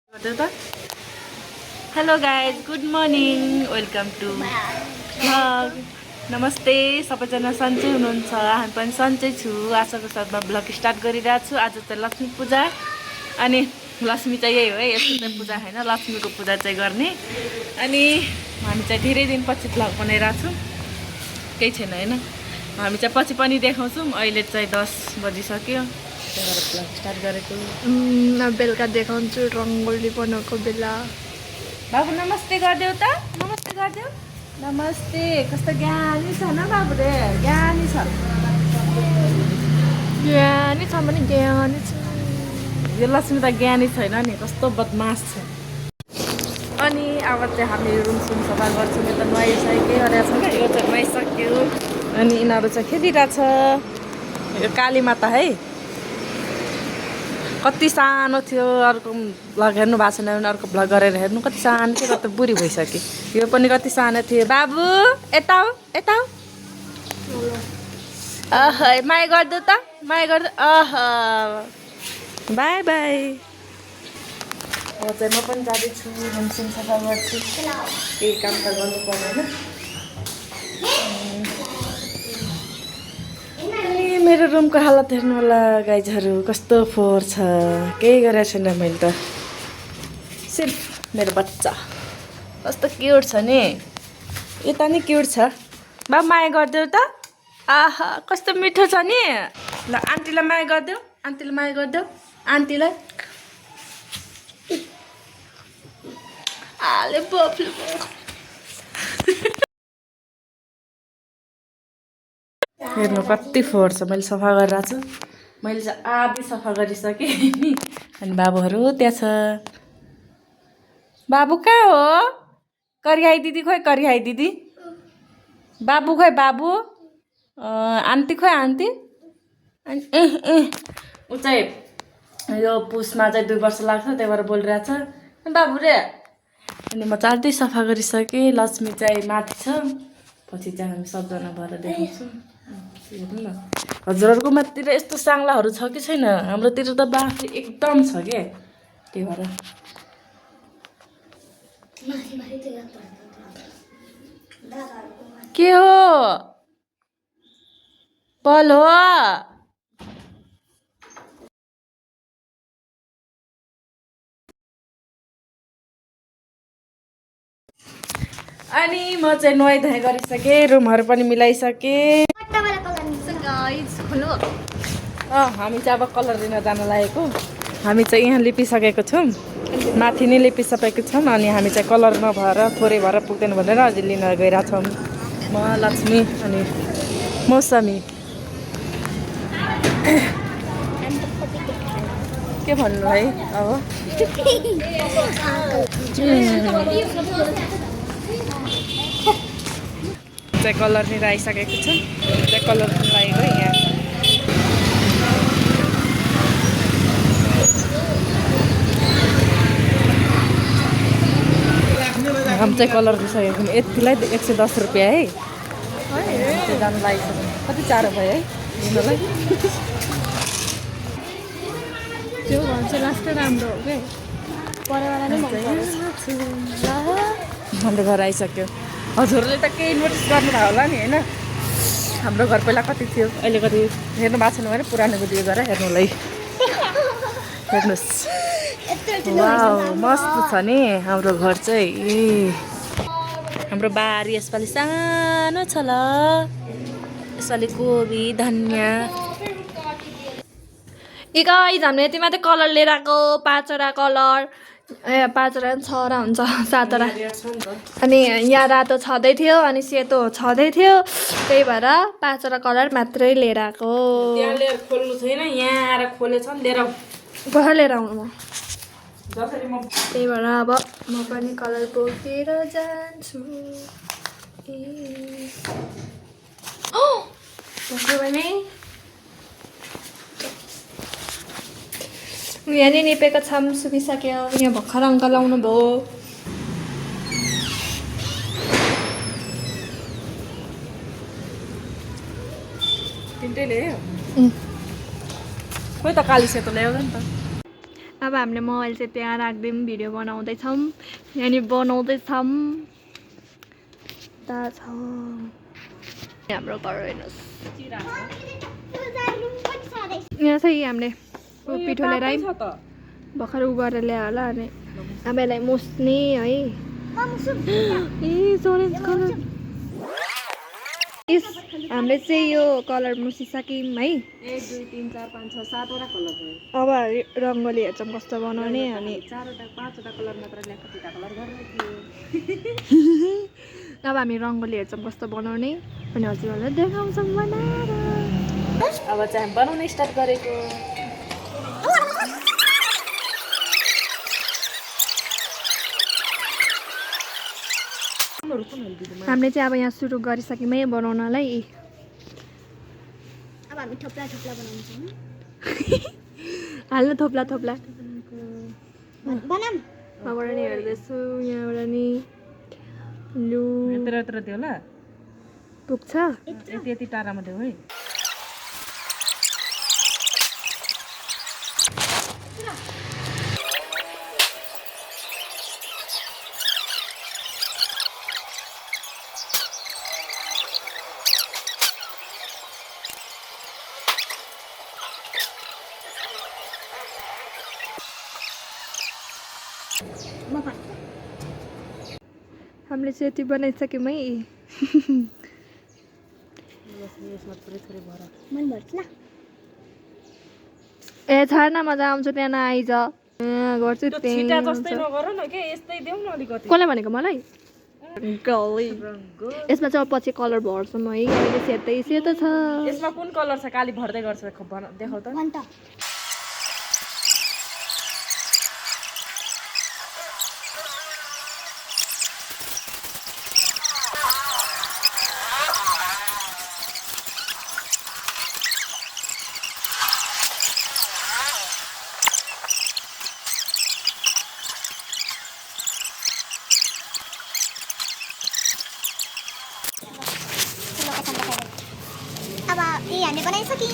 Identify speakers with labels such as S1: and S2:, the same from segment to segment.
S1: Hello guys, good morning, welcome to vlog. नमस्ते, सबैजना सन्चै हुनुहुन्छ। हामी पनि सन्चै छु। आशाको साथमा भ्लग स्टार्ट गरिरहेको छु। आज चाहिँ लक्ष्मी पूजा, अनि लक्ष्मी चाहिँ यही हो है, यस्तो चाहिँ पूजा होइन, लक्ष्मीको पूजा चाहिँ गर्ने। अनि हामी चाहिँ धेरै दिनपछि भ्लग बनाइरहेको छौँ, केही छैन होइन। हामी चाहिँ पछि पनि देखाउँछौँ। अहिले चाहिँ 10 बजिसक्यो, त्यही भएर भ्लग स्टार्ट गरेको।
S2: बेलुका देखाउँछु रङ्गोली बनाएको बेला।
S1: बाबु नमस्ते गरिदेऊ त, नमस्ते गरिदेऊ। नमस्ते। कस्तो ज्ञानी छ न बाबु रे, ज्ञानी छ।
S2: ज्ञानी छ भने ज्ञानी छ।
S1: यो लक्ष्मी त ज्ञानी छैन नि, कस्तो बदमास छ। अनि अब चाहिँ हामी रुम सुम सफा गर्छौँ। यो त नुहाइसक्यो, के गरेको छ क्या, यो चाहिँ नुहाइसक्यो। अनि यिनीहरू चाहिँ खेलिरहेछ। यो काली माता है, कति सानो थियो। अर्को भ्लग हेर्नु भएको छैन भने अर्को भ्लग गरेर हेर्नु, कति सानो थियो, कति बुढी भइसक्यो। यो पनि कति सानो थियो। बाबु यता हो, यता हो। अह माया गरिदेऊ त, माया गरिदेऊ। अह बाई बाई। अब चाहिँ म पनि जाँदैछु, रुमसुम सफा गर्छु। केही काम त गर्नु पर्दैन। मेरो रुमको हालत हेर्नु होला गाइजहरू, कस्तो फोहोर छ। केही गरेको छैन मैले त, सिर्फ मेरो बच्चा कस्तो क्युट छ नि। यता नि क्युट छ। बाबु माया गरिदेऊ त। आहा कस्तो मिठो छ नि। ल आन्टीलाई माया गरिदेऊ, आन्टीलाई माया गरिदेऊ, आन्टीलाई। आले बफ्लु। हेर्नु कति फोहोर छ, मैले सफा गरिरहेको छु। मैले चाहिँ आधी सफा गरिसकेँ नि। अनि बाबुहरू त्यहाँ छ। बाबु कहाँ हो? करिहाई दिदी खोइ, करिहाई दिदी। बाबु खोइ बाबु। आन्टी खोइ आन्टी। अनि ऊ चाहिँ यो पुसमा चाहिँ 2 वर्ष लाग्छ, त्यही भएर बोलिरहेछ बाबु रे। अनि म चाँडै सफा गरिसकेँ। लक्ष्मी चाहिँ माथि छ, पछि चाहिँ हामी सबजना भएर देखाउँछौँ। हेर्नु न हजुरहरूकोमातिर यस्तो साङ्लाहरू छ कि छैन? हाम्रोतिर त बाफ एकदम छ क्या, त्यही भएर। के हो पल हो? अनि म चाहिँ नुहाइधुवाइ गरिसकेँ, रुमहरू पनि मिलाइसकेँ। हामी चाहिँ अब कलर दिन जान लागेको। हामी चाहिँ यहाँ लिपिसकेको छौँ, माथि नै लिपिसकेको छौँ। अनि हामी चाहिँ कलर नभएर थोरै भएर पुग्दैन भनेर अझै लिन गइरहेछौँ। म लक्ष्मी अनि मौसमी। के भन्नु है अब। चाहिँ कलर लिएर आइसकेको छु, चाहिँ कलर लागेको यहाँ। हामी चाहिँ कलर दिइसकेको छौँ। यतिलाई 110 रुपियाँ है। त्यो जानु लागिसक्यो, कति चाँडो भयो है लिनलाई।
S2: त्यो घर चाहिँ लास्टै राम्रो हो क्या, परवाला नै
S1: हाम्रो घर आइसक्यो। हजुरले त केही नोटिस गर्नुभयो होला नि होइन। हाम्रो घर पहिला कति थियो, अहिले कति हेर्नु भएको छैन भने पुरानो भिडियो गरेर हेर्नुलाई। हेर्नुहोस्, वाउ मस्त छ नि हाम्रो घर चाहिँ। हाम्रो बारी यसपालि सानो छ ल। यसपालि कोबी धनियाँ।
S2: ए गाइज हामीले यति मात्रै कलर लिएर आएको, 5वटा कलर। 5वटा 6वटा हुन्छ, 7वटा। अनि यहाँ रातो छँदै थियो, अनि सेतो छँदै थियो, त्यही भएर 5वटा कलर मात्रै लिएर आएको।
S1: त्यहाँ लिएर खोल्नु छैन, यहाँ आएर खोलेछ नि लिएर
S2: कहाँ लिएर आउनु म।
S1: जसरी म
S2: त्यही भएर अब म पनि कलर बोकेर जान्छु। यहाँ नि निपेको छौँ, सुकिसक्यो। यहाँ भर्खर अङ्कल आउनु भयो।
S1: तिनटै ल्यायो। खोइ त काली सेतो ल्याउँदैन त।
S2: अब हामीले मोबाइल चाहिँ त्यहाँ राख्दिउँ भिडियो बनाउँदैछौँ यहाँनिर बनाउँदैछौँ ता छ हाम्रो घर हेर्नुहोस् यहाँ चाहिँ हामीले पिठो लिएर आयौँ भर्खर उ गरेर ल्यायो होला अनि अब यसलाई मुस्ने है ए ओरेन्ज कलर हामीले चाहिँ यो कलर मुसिसक्यौँ है
S1: 1 2 3 4 5 6 7 वटा कलर भयो
S2: अब रङ्गोली हेर्छौँ कस्तो बनाउने अनि
S1: 4 वटा 5 वटा कलर मात्र ल्याएको कतिवटा कलर गर्ने थियो
S2: अब हामी रङ्गोली हेर्छौँ कस्तो बनाउने अनि हजुरहरूलाई देखाउँछौँ बनाएर
S1: अब चाहिँ हामी बनाउन स्टार्ट गरेको
S2: हामीले चाहिँ अब यहाँ सुरु गरिसक्यौँ है बनाउनलाई
S3: अब हामी थोप्ला थोप्ला बनाउँछौँ
S2: हाल्नु थोप्ला थोप्ला
S3: बनाम
S2: यहाँबाट नि हेर्दैछु यहाँबाट नि लु
S1: यत्र यत्र थियो होला
S2: पुग्छ
S1: यति यति टाढामा थियो है
S2: हामीले चाहिँ यति बनाइसक्यौँ है
S1: यसमा थोरै थोरै भएर
S3: मन भर्छ ल
S2: ए छाड न मजा आउँछ त्यहाँ नआइज गर्छु
S1: त्यो
S2: त्यही
S1: छिटा जस्तै नगर न के यस्तै देऊ न अलिकति
S2: कसलाई भनेको मलाई यसमा चाहिँ अब पछि कलर भर्छौँ है अहिले सेतै सेतो छ
S1: यसमा कुन कलर छ काली भर्दै गर्छ देखाउ त
S3: भन् त अब हामीले बनाइसक्यौँ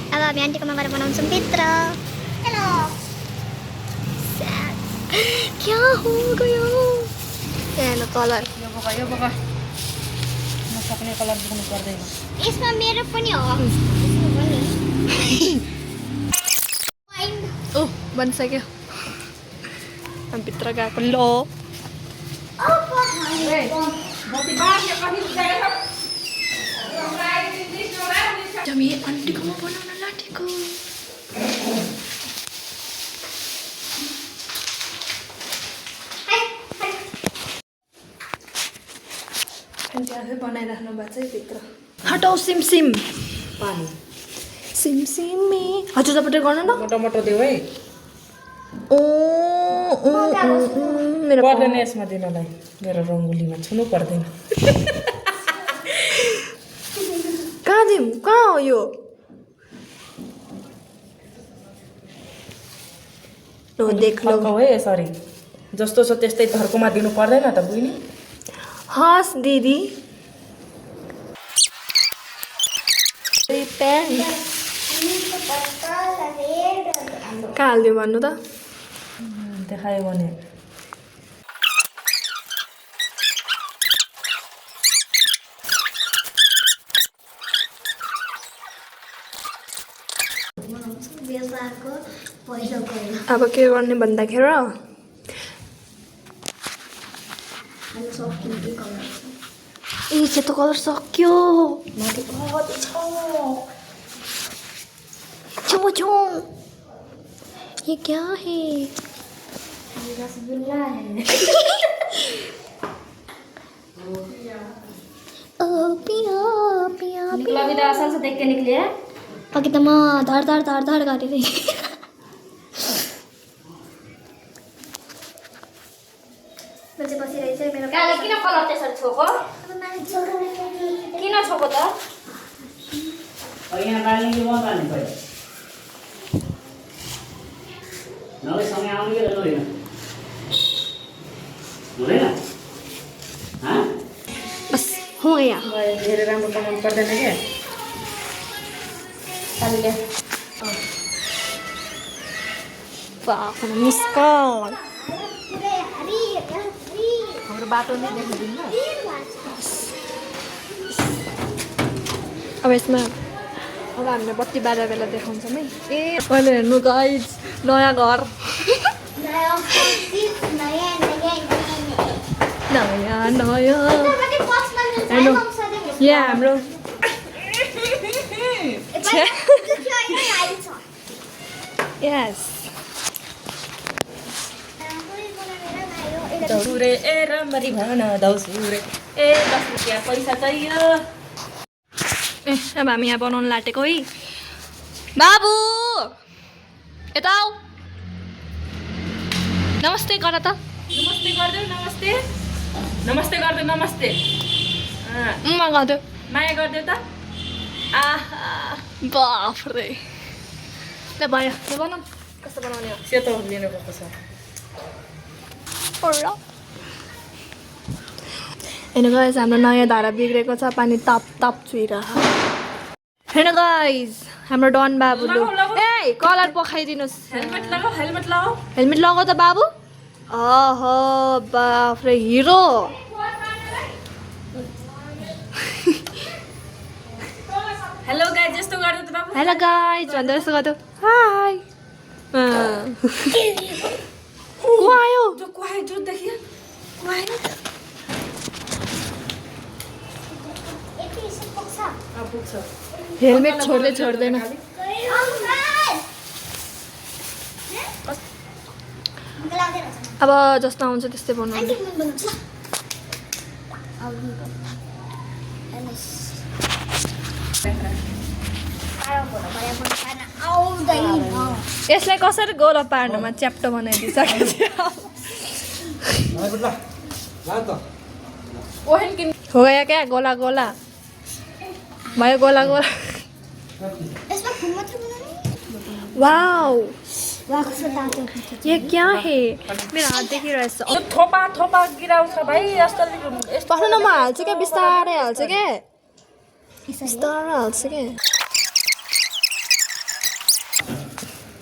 S3: अब हामी आन्टीकोमा गएर बनाउँछौँ भित्र हेलो क्या हो गयो
S2: हेर्नु कलर
S1: यो बगा नसक्ने कलर देख्नु पर्दैन
S3: यसमा मेरो पनि हो
S2: ओ बनिसक्यो भित्र गएको ल हामी आन्टीकोमा बनाउन लागेको बनाइराख्नु भएको चाहिँ भित्र हटाउ सिमसिम
S1: पानी
S2: सिमसिमी हजुर तपाईँले गर्नु न
S1: मोटो देऊ है
S2: ओ मेरो
S1: पर्दैन यसमा दिनलाई मेरो रङ्गोलीमा छुनु पर्दैन
S2: कहाँ दिउँ कहाँ हो यो लो देख लो
S1: फर्काउ है सरी जस्तो छ त्यस्तै धर्कोमा दिनु पर्दैन त बुझ्नी
S2: हस् दिदी कहाँ हालिदिउँ भन्नु त
S1: देखायो भने
S2: अब के गर्ने भन्दाखेरि ए सेतो कलर सक्यो छो छो ये क्या है
S3: रसगुल्ला है ओ पिया पिया
S4: निकला भी तो आसान से देख के निकले है
S3: अघि त म धर धर धर धर गरेर मान्छे बसिरहेछ मेरो
S4: क्या किन कलर त्यसरी छोको किन छोको त
S5: यहाँ बाल्ने के मत हाल्नु पऱ्यो नभए सँगै आउनु कि होइन हुँदैन
S2: बस हो गया
S1: धेरै राम्रो बनाउनु पर्दैन क्या खाली
S2: बाफ मुस्कान
S3: पुरै हरि
S1: हाम्रो बाटो नै देखाइदिनु ल
S2: अब यसमा अब हामीले बत्ती बाजा बेला देखाउँछौँ है ए अहिले हेर्नु गाइज नयाँ घर
S3: नयाँ सिट नयाँ
S2: नयाँ नयाँ
S3: पनि पर्सनल
S2: हेर्नु यहाँ हाम्रो यस
S1: दौरे ए राम्ररी भन दौसुरे ए 10 रुपियाँ पैसा चाहियो
S2: ए अब हामी यहाँ बनाउनु लाटेको है बाबु यता आऊ नमस्ते गर त
S1: नमस्ते गर्दै नमस्ते नमस्ते गर्दै नमस्ते
S2: म गर्दै
S1: माया गर्दै त आहा
S2: बाफ रे ल भयो ल बनाऊ कस्तो बनाउने हो
S1: सेतो लिनु पर्छ सर
S2: हेर्नु गाइज हाम्रो नयाँ धारा बिग्रेको छ पानी ताप ताप चुइरहेको हेर्नु गाइज हाम्रो डन बाबुले
S1: लगाऊ, लगाऊ।
S2: ए कलर पखाइदिनुहोस्
S1: हेलमेट लगाऊ हेलमेट लगाऊ
S2: हेलमेट लगाऊ त बाबु अह बाफ रे हिरो
S1: हेलो गाइस जस्तो गर्दै त बाबु
S2: हेलो गाइज भन्दा यस्तो गर्दा हाई को आयो
S1: जो कुहाए जो देखिए कुहाए
S3: यति सब पुग्छ
S1: पुग्छ
S2: हेलमेट छोड्दै छोड्दैन अब जस्तो आउँछ त्यस्तै बनाउनु यसलाई कसरी गोला पार्नुमा च्याप्टो बनाइदिइसकेको
S1: ओहेन किन
S2: हो गयो क्या गोला गोला भयो गोला गोला
S3: यसमा फुल मात्र बनाउने
S2: वाउ
S3: वा कस्तो तातो
S2: ये क्या है मेरो हात देखिरहेछ
S1: यो थोपा थोपा गिराउँछ भाइ यस्तो
S2: पढ्नु न म हाल्छु क्या बिस्तारै हाल्छु क्या बिस्तारै हाल्छु क्या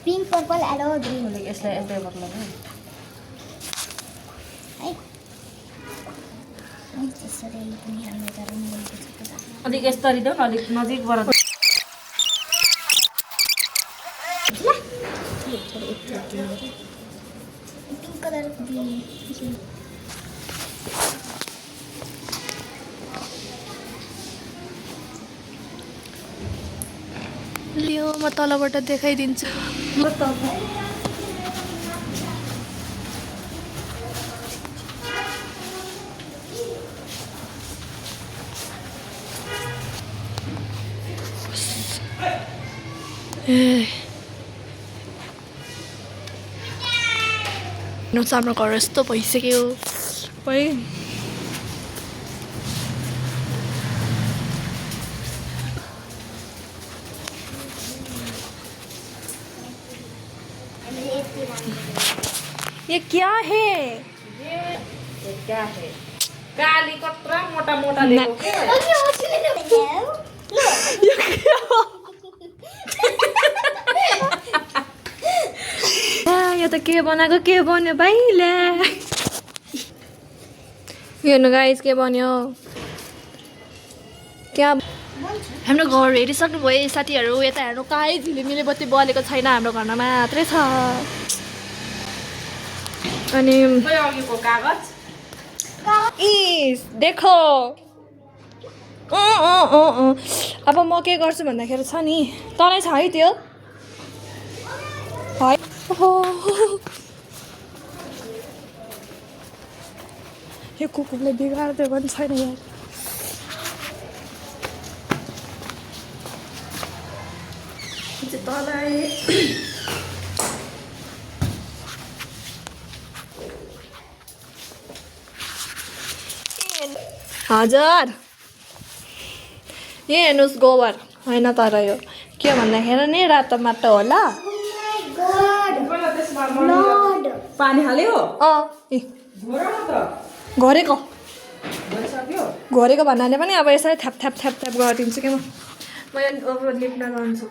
S3: पिङ्क पर्पल एलो ग्रीन
S1: यसलाई यस्तै मतलब
S3: है त्यसरी पनि हामीले त रङ्गोलीको छुट्टो छ
S1: अलिक यस्तरी देऊ न अलिक नजिकबाट
S3: पिङ्क कलर ग्रीन
S2: लियो म तलबाट देखाइदिन्छु हाम्रो घर यस्तो भइसक्यो है ये क्या है
S1: क्या है काली कत्रा मोटा मोटा लेको
S2: यो त के बनाएको के बन्यो भाइ ल्या हेर्नु गाइस के बन्यो क्या हाम्रो घर हेरिसक्नु भयो साथीहरू यता हेर्नु कहीँ झिलिमिली बत्ती बलेको छैन हाम्रो घरमा मात्रै छ अनि
S1: अघिको कागज
S2: इस देखो अब म के गर्छु भन्दाखेरि छ नि तँलाई छ है त्यो है यो कुकुरले बिगार्दै पनि छैन यार हजुर यहाँ हेर्नुहोस् गोबर होइन तर यो के भन्दाखेरि नि रातो माटो होला
S1: पानी हाल्यो
S2: घरेको घरेको भन्नाले पनि अब यसरी थ्याप थ्याप थ्याप थ्याप गरिदिन्छु कि म यहाँ अब लिप्न जान्छु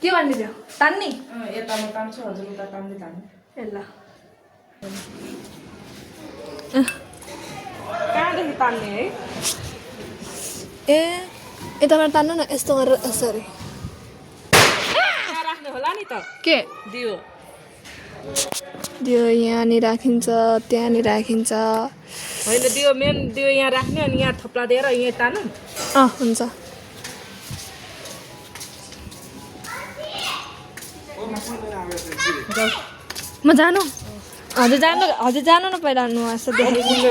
S2: के गर्ने त्यो तान्ने
S1: यता म तान्छु हजुर उता तान्दै तान्नु
S2: ए ल
S1: कहाँदेखि तान्ने है
S2: ए यताबाट तान्नु न यस्तो गरेर यसरी
S1: कहाँ राख्ने होला नि त
S2: के
S1: दियो
S2: त्यो यहाँनिर राखिन्छ त्यहाँनिर राखिन्छ
S1: होइन दियो मेन दियो यहाँ राख्ने अनि यहाँ थप्ला दिएर यहाँ तानु
S2: हुन्छ म जानु हजुर जानु न पहिला नु यस्तो देखाइ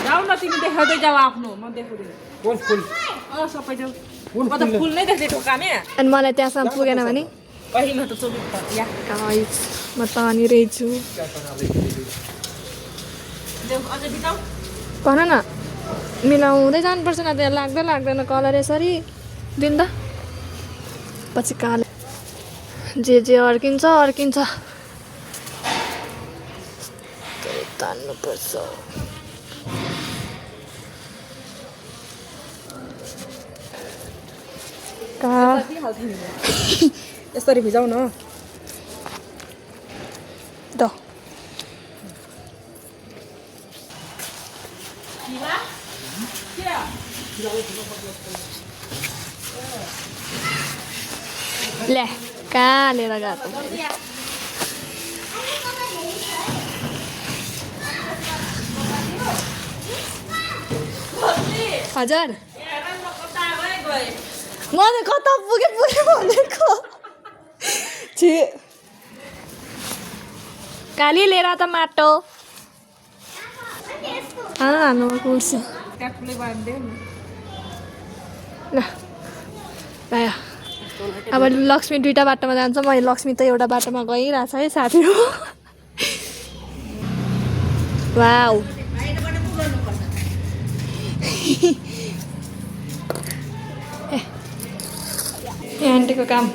S1: जाऊ न तिमी देखाउँदै जाऊ आफ्नो म देखाउँदिनँ सबै जाऊ म त फुल नै देख्दै ठोकामे
S2: अनि मलाई त्यहाँसम्म पुगेन भने
S1: पहिलो त चोबिस या
S2: गाइस म तानिरहेको छु
S1: देऊ अझै बिताऊ
S2: भन न मिलाउँदै जानुपर्छ न त्यहाँ लाग्दैन कलर यसरी दिनु त पछि कालो जे अड्किन्छ तान्नुपर्छ
S1: यसरी भिजाउ न
S2: द ले कहाँ लिएर गएको हजुर म त कता पुगे भनेको छि काली लिएर त माटो हान्नु कुर्छु ल पायो अब लक्ष्मी दुईवटा बाटोमा जान्छ म लक्ष्मी त एउटा बाटोमा गइरहेछ है साथी हो वाउ आन्टीको काम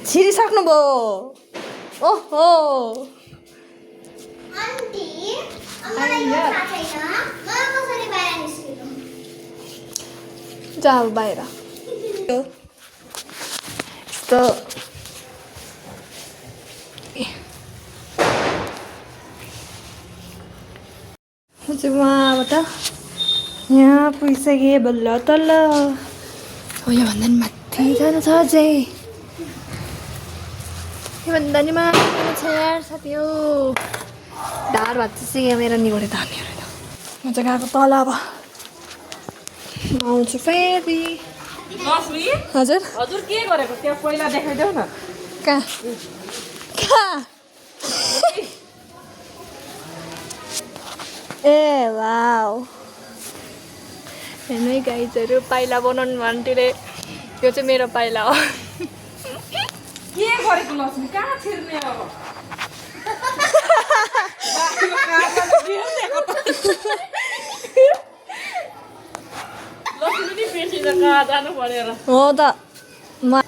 S2: छिरिसक्नुभयो ओहो
S3: आन्टी मलाई यो थाहा छैन म कसरी बाहिर निस्किनु
S2: जा अब बाहिर यस्तो चाहिँ उहाँबाट यहाँ पुगिसकेँ बल्ल तल्ल हो योभन्दा नि माथि जानु छ अझै योभन्दा नि माथि जानु छ यार साथी हो ढाड भात चाहिँ मेरो निगोडे धानीहरू म चाहिँ गएको तल अब आउँछु फेरि
S1: लक्ष्मी
S2: हजुर
S1: हजुर के गरेको त्यहाँ पहिला देखाइदेऊ न
S2: कहाँ ए वाउ हेर्नु है गाइजहरू पाइला बनाउनु भन्टीले यो चाहिँ मेरो पाइला हो
S1: के गरेको लक्ष्मी कहाँ छिर्ने अब लक्ष्मी नि बेसी त कहाँ जानु परेर
S2: हो त म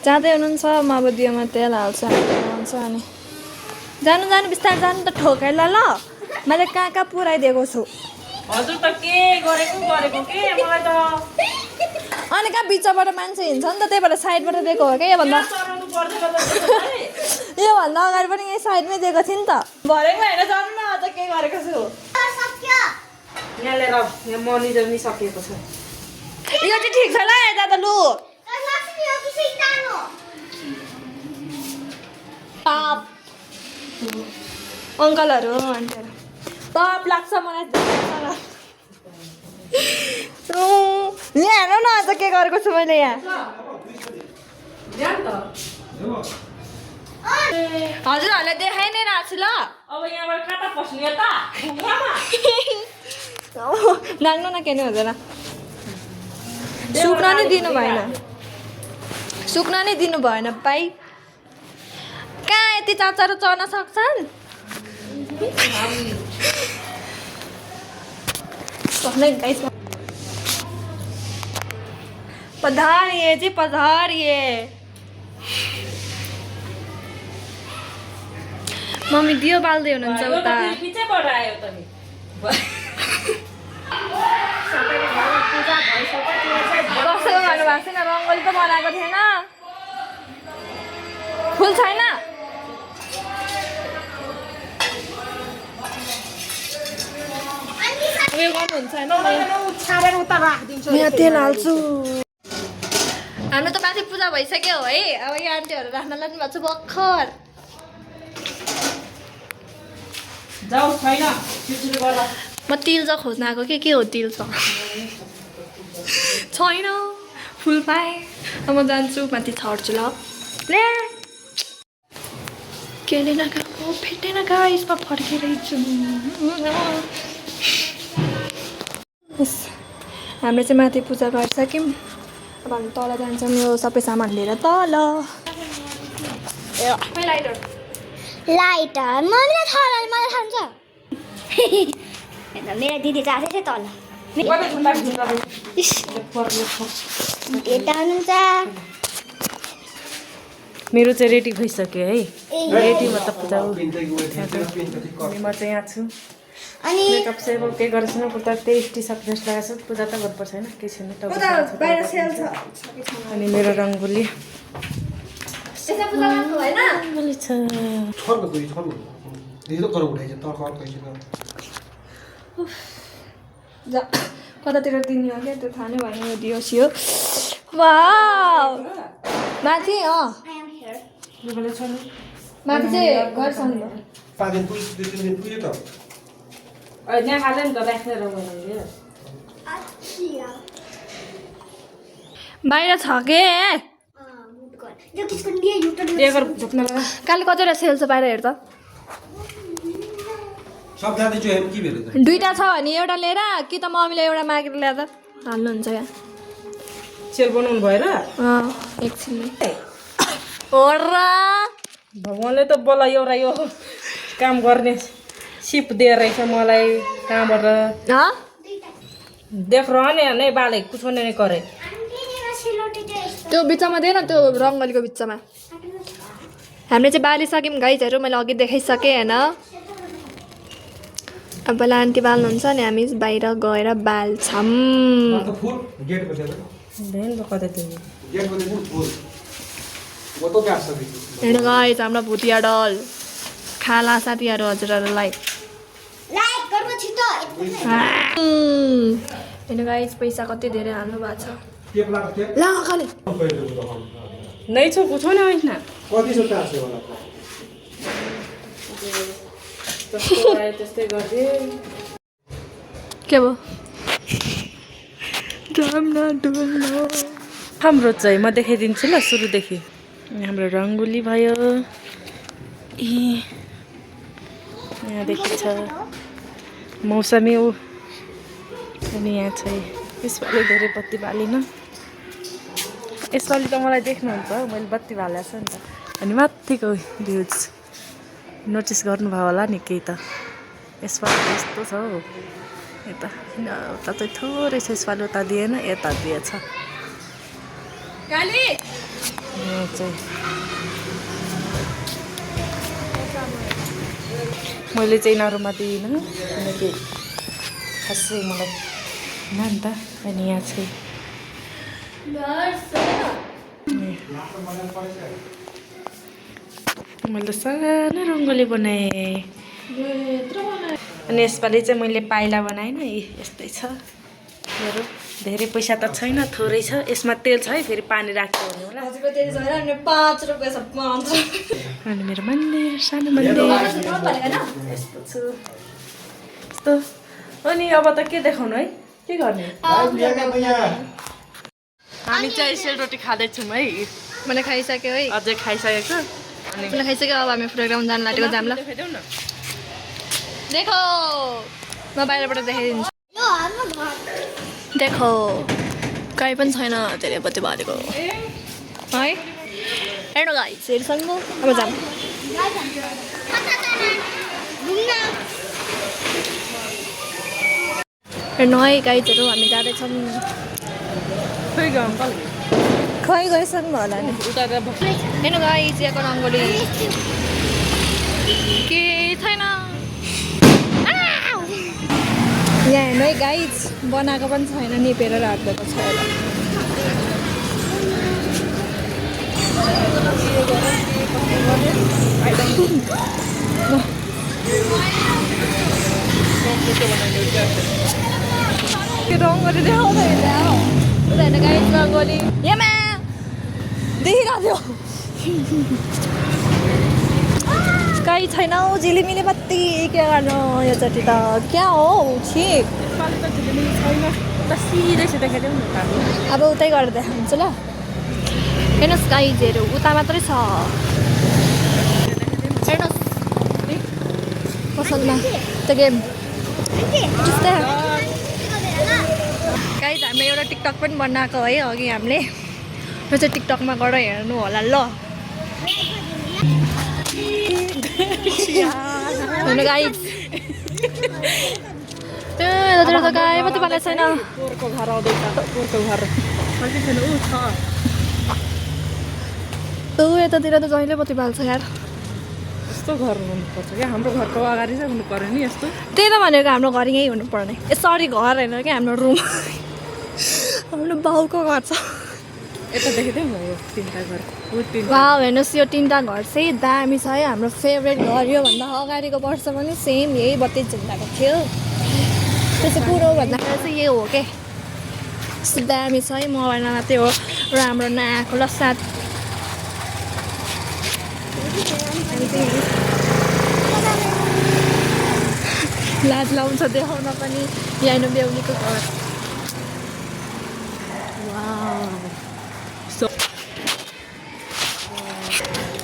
S2: जाँदै हुनुहुन्छ म अब दियोमा तेल हाल्छु हाल्छ अनि जानु बिस्तारै जानु त ठोकाइ ल मैले कहाँ पुऱ्याइदिएको छु
S1: हजुर त के गरेको के मलाई त
S2: अनि कहाँ बिचबाट मान्छे हिँड्छ नि त त्यही भएर साइडबाट दिएको हो क्या योभन्दा
S1: चढाउनु पर्दैन त
S2: योभन्दा अगाडि पनि यही साइडमै दिएको थिएँ नि त भरेको होइन जानु न अझ के गरेको छु
S1: यहाँ लिएर यहाँ मनिजर नि सकिएको छ
S2: यो चाहिँ ठिक छ ल यता त लु पाप अङ्कलहरू आन्टीहरू पाप लाग्छ मलाई यहाँ हेर्नु न अझ के गरेको छु मैले यहाँ हजुरहरूले देखाइ नै रहेको छु ल
S1: अब यहाँबाट कता पस्ने यता
S2: नाग्नु न के नै हुँदैन सुक्न नै दिनु भएन भाइ कहाँ यति चाचाहरू चढ्न सक्छन् पधारिए जी पधारिए मम्मी दियो बाल्दै हुनुहुन्छ
S1: यो त
S2: उता
S1: फेरि पिछैबाट आयो त नि
S2: कसैको भन्नुभएको छैन रङ्गोली त बनाएको थिएन फुल छैन उयो गर्नुहुन्छ होइन यहाँ तेल हाल्छु हाम्रो त माथि पूजा भइसक्यो है अब यो आन्टीहरू राख्न लाग्नु भएको छ भर्खर
S1: जाऊ छैन छिटो गर्दा
S2: म तिल चाहिँ खोज्न आएको के हो तिल चाहिँ छैन फुल पाएँ अब म जान्छु माथि छर्छु ल ले केले नगएको फेटेन गाइसमा फर्किरहेछु हामीले चाहिँ माथि पूजा गरिसक्यौँ अब हामी तल जान्छौँ यो सबै सामान लिएर तल ए लाइटर
S3: लाइटर मलाई थाहा मलाई थाहा हुन्छ मेरो दिदी चाहिँ आएको थियो तल यता हुनुहुन्छ
S1: मेरो चाहिँ रेडी भइसक्यो है रेडी मतलब पूजा हो अनि म चाहिँ यहाँ छु
S3: अनि
S1: मेकअप सेकअप केही गरेको छैन पुरा त्यही टी सर्ट भेस्ट लगाएको छु पूजा त गर्नुपर्छ होइन केही छैन अनि मेरो रङ्गोली रङ्गोली छ
S2: कतातिर दिने हो क्या त्यो थाहा नै भएन यो दियोस् यो वाउ माथि माथि चाहिँ गर्छन्
S1: यहाँ खाँदैन त राख्ने रङ्गोली
S2: बाहिर छ के
S3: यो किसको लिए युट्युब
S2: काले कतिवटा सेल छ बाहिर हेर त दुईटा छ भने एउटा लिएर कि त मम्मीले एउटा मागेर ल्याएर हाल्नुहुन्छ यहाँ
S1: सेल बनाउनु भएर
S2: एकछिन ओर्रा
S1: भगवान्ले त बोला एउटा यो काम गर्ने सिप दिएर रहेछ मलाई कहाँबाट देख रहने नहीं बाले कुछ नहीं करे
S2: त्यो बिचमा दिएन त्यो रङ्गोलीको बिचमा हामीले चाहिँ बालिसक्यौँ गाइजहरू मैले अघि देखाइसकेँ होइन अब लान्टी बाल्नुहुन्छ अनि हामी बाहिर गएर बाल्छौँ होइन गाइज हाम्रो भुटिया डल खाला साथीहरू हजुरहरूलाई
S3: लाइक गर्नु छिटो
S2: होइन गाइज पैसा कति धेरै हाल्नु भएको छ ला खाले
S1: नहीं छो कुछ नहीं होइन त्यस्तै गर्दै
S2: के भयो
S1: हाम्रो चाहिँ म देखाइदिन्छु ल सुरुदेखि हाम्रो रङ्गोली भयो यहाँदेखि छ मौसमी ऊ अनि यहाँ चाहिँ यसपालि धेरै बत्ती बालिनँ यसपालि त मलाई देख्नुहुन्छ मैले बत्ती बालेको छु नि त अनि माथिको भ्युज नोटिस गर्नुभयो होला नि केही त यसपालि यस्तो छ हौ यता उता चाहिँ थोरै छ यसपालि उता दिएन यता दिएछ यहाँ चाहिँ मैले चाहिँ यिनीहरूमा दिइनँ किनकि खासै मलाई ना नि त अनि यहाँ चाहिँ मैले सानो रङ्गोली बनाएँ अनि यसपालि चाहिँ मैले पाइला बनाइनँ यस्तै छ मेरो धेरै पैसा त छैन थोरै छ यसमा तेल छ है फेरि पानी राख्यो भने होला अनि मेरो मन्दिर सानो मन्दिर यस्तो छु यस्तो अनि अब त के देखाउनु है के गर्ने हामी चाहिँ सेलरोटी खाँदैछौँ है
S2: मैले खाइसक्यो है
S1: अझै खाइसकेको अनि
S2: मैले खाइसक्यो अब हामी प्रोग्राम जानु लागेको जाम ल
S1: देखाइदेऊ न
S2: देखो म बाहिरबाट देखाइदिन्छु
S3: यो हाम्रो घर
S2: देखो कहीँ पनि छैन धेरै बत्ती बालेको है हेर्नु गाई हेरिसक्नु अब जाम हेर्नु है गाइजहरू हामी जाँदैछौँ
S1: खोइ गयो अङ्कल
S2: खै गइसक्नु होला नि
S1: उता
S2: हेर्नु गाई चियाको रङ्गोली के छैन यहाँ हेर्नु है गाइज बनाएको पनि छैन निपेर राखिदिएको छ होला रङ्गोली देखाउँदै हेर्नु गाइज रङ्गोली यामा देखिरहेको थियो काहीँ छैन हौ झिलिमिली बत्ती के गर्नु योचोटि त क्या हो छि अब उतै गरेर देखाउँछु ल हेर्नुहोस् गाइजहरू उता मात्रै छ हेर्नुहोस् पसलमा त्यो गेम त्यस्तै गाइज हामीले एउटा टिकटक पनि बनाएको है अघि हामीले यो चाहिँ टिकटकमा गएर हेर्नु होला ल हेर्नु गाइज यतातिर त गाई मात्रै पालेको छैन
S1: पोहोरको घर आउँदैछ पोहोरको घर कति छैन ऊ छ
S2: यतातिर त जहिले पत्ती पाल्छ यार
S1: यस्तो घर हुनुपर्छ क्या हाम्रो घरको अगाडि चाहिँ हुनु पर्यो नि यस्तो
S2: त्यही त भनेको हाम्रो घर यहीँ हुनुपर्ने सरी घर होइन क्या हाम्रो रुम हाम्रो बाउको घर छ
S1: यता देखिँदै भयो तिनवटा घर
S2: वा हेर्नुहोस् यो तिनवटा घर चाहिँ दामी छ है हाम्रो फेभरेट घर योभन्दा अगाडिको वर्ष पनि सेम यही बत्ती झुन्डाएको थियो त्यो चाहिँ कुरो भन्दाखेरि चाहिँ यही हो क्या यस्तो दामी छ है मोबाइलमा त्यो हो र हाम्रो नआएको ल साथ लाज लाउँछ देखाउन पनि यहाँ बेहुलीको घर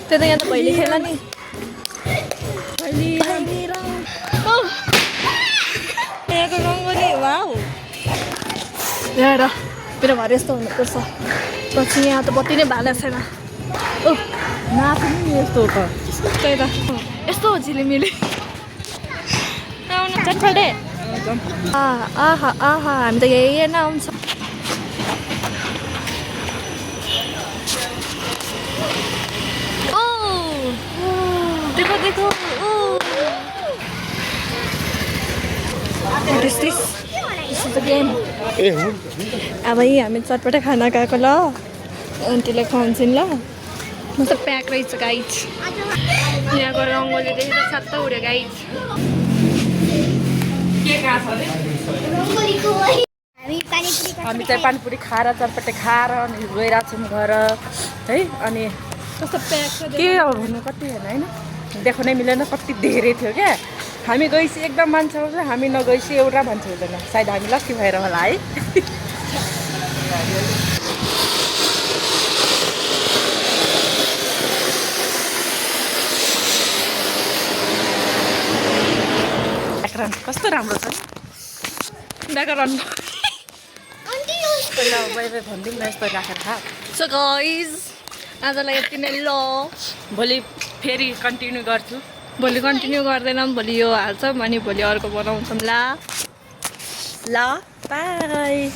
S2: त्यो त यहाँ त भैली खेल नि यहाँको रङ्गोली वाउ यहाँ हेर मेरो घर यस्तो हुनुपर्छ पछि यहाँ त बत्ती नै भालेको छैन ओ
S1: नाच्नु नि यस्तो त
S2: त्यही त यस्तो हो झिलिमिली आउनु चटपटे आहा आहा हामी त यही हेर्न आउँछ देखो देखो अब यही हामी चटपटे खाना गएको ल आन्टीले खुवाउँछन् ल म त प्याक रहेछ गाइज यहाँको रङ्गोली देखेर सात उड्यो गाइज
S1: के कहाँ छ अरे हामी चाहिँ पानीपुरी खाएर चटपटे खाएर अनि गइरहेको छौँ घर है अनि
S2: कस्तो प्याक छ
S1: के हुनु कति होइन देखाउनै मिलेन कति धेरै थियो क्या हामी गएपछि एकदम मान्छे आउँछ हामी नगएपछि एउटा मान्छे हुँदैन सायद हामी लक्की भएर होला है व्याकरण कस्तो राम्रो छ व्याकरण पहिला भनिदिउँ न यस्तो राखेर खा
S2: सो गाइज आजलाई यति नै ल
S1: भोलि फेरि कन्टिन्यू गर्छु
S2: भोलि कन्टिन्यू गर्दैनौँ भोलि यो हाल्छौँ अनि भोलि अर्को बनाउँछौँ ल
S1: ल बाई